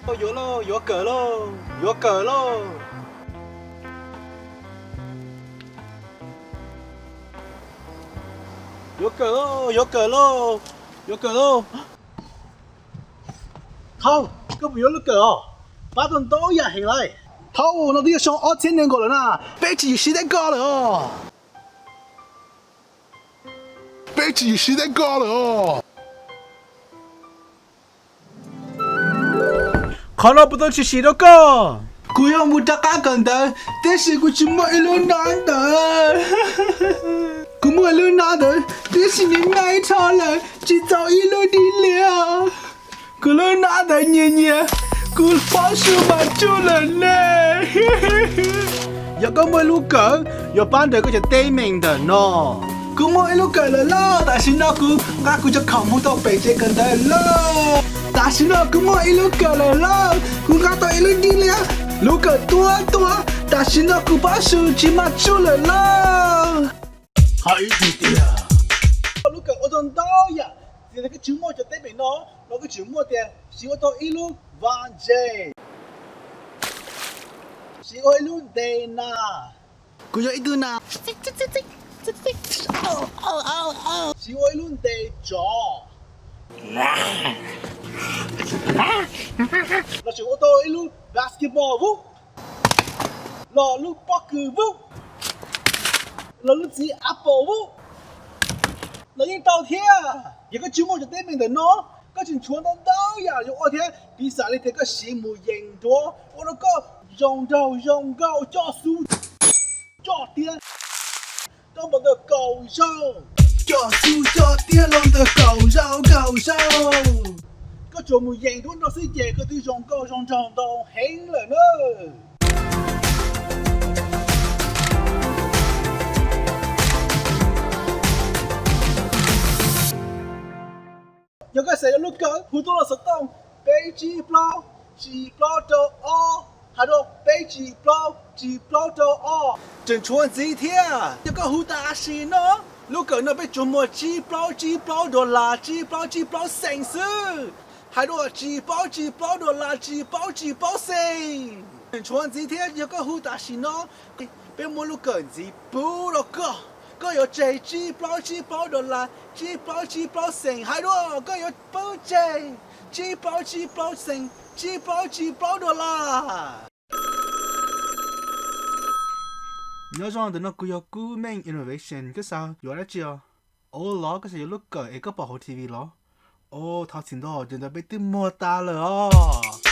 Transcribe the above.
Yuav lauj, yuav kawm lauj, yuav kawm lauj. Yuav kawm lauj, yuav kawm lauj, yuav kawm lauj. Thaub, koj puas yuav lub kawm os? Pab tau ntau yam heev lawm. Thaub, no twb yog xyoo ob txhiab nees nkaum lawm na, peb tsis siv teb koj lawm os. Peb tsis siv teb koj lawm os. Qhov no puas tau tshwm sim rau koj? Kuv yuav mus rov qab kawm ntawv, tiam sis kuv tsis muaj ib lub nab ntawv. Kuv muaj ib lub nab ntawv, tiam sis nws nyab dhau lawm, tsis txaus ib lub dib liab. Kuv lub nab ntawv nyias nyias, kuv pob su mas tsuj lawm ne. Yog koj muaj ib lub kawm, yuav pab nrog koj cov teeb meem ntawm no. Kuv muaj ib lub kawm lawm lauj, tam sim no kuv nqa kuv cov khoom mus tau pem tsev kawm ntawv lauj. Tam sim no kuv muaj ib lub kawm lawm lauj, kuv nqa tau ib lub dib liab, lub kawm tuab tuab, tam sim no kuv pob su tsis mas tsuj lawm lauj. Hais tiag tiag. Lub kawm ua tau ntau yam, txawm tias koj tsis muaj cov teeb meem no, los koj tseem muaj tias siv ua tau ib lub vaj ntse, siv ua ib lub ntes nas, kuv yog ib tug nas, siv ua ib lub ntes tsov, los tseem ua tau ib lub basketball vub, los lub pob kws vub, los lub txiv apple vub, los yeej tau thiab. Yog koj tsis muaj cov teeb meem ntawm no, koj tseem tshuav ntau ntau yam yuav ua thiab. Piv xam li tias koj siv mus yees nruav ua rau koj zoo nraug zoo nkauj coj xub coj tiab rau npau ntawm kaum zaug, coj xub coj tiab rau ntawm kaum zaug kaum zaug. Koj tsuas mus yees nruav nrog xwb ces koj twb zoo nkauj zoo nraug ntau heev lawm na. Yog koj xav yuav lub kawm hu tuaj los xov tooj peb tsib plaub tsib plaub rau ob, hais rau peb tsib plaub tsib plaub rau ob. Tseem tshuav ntxiv thiab, yog koj hu tam sim no, lub kawm no peb tsuas muag tsib plaub tsib plaub dollar, tsib plaub tsib plaub xees xwb. Hais rau tsib plaub tsib plaub dollar, tsib plaub tsib plaub xees. Tseem tshuav ntxiv thiab, yog koj hu tam sim no, peb muab lub kawm ntxiv pub rau koj. Koj yuav tseg tsib plaub tsib plaub dollar, tsib plaub tsib plaub xees. Hais rau koj yuav pub tseg tsib plaub tsib plaub xees, tsib plaub tsib plaub dollar. Nyob zoo, ntawm no kuv yog Kub Meej Innovation, koj xav yuav dab tsi os? Os los koj xav yuav lub kawm es koj pom hauv T V los? Os, thov txim ntau, cov ntawd peb twb muag tas lawm os.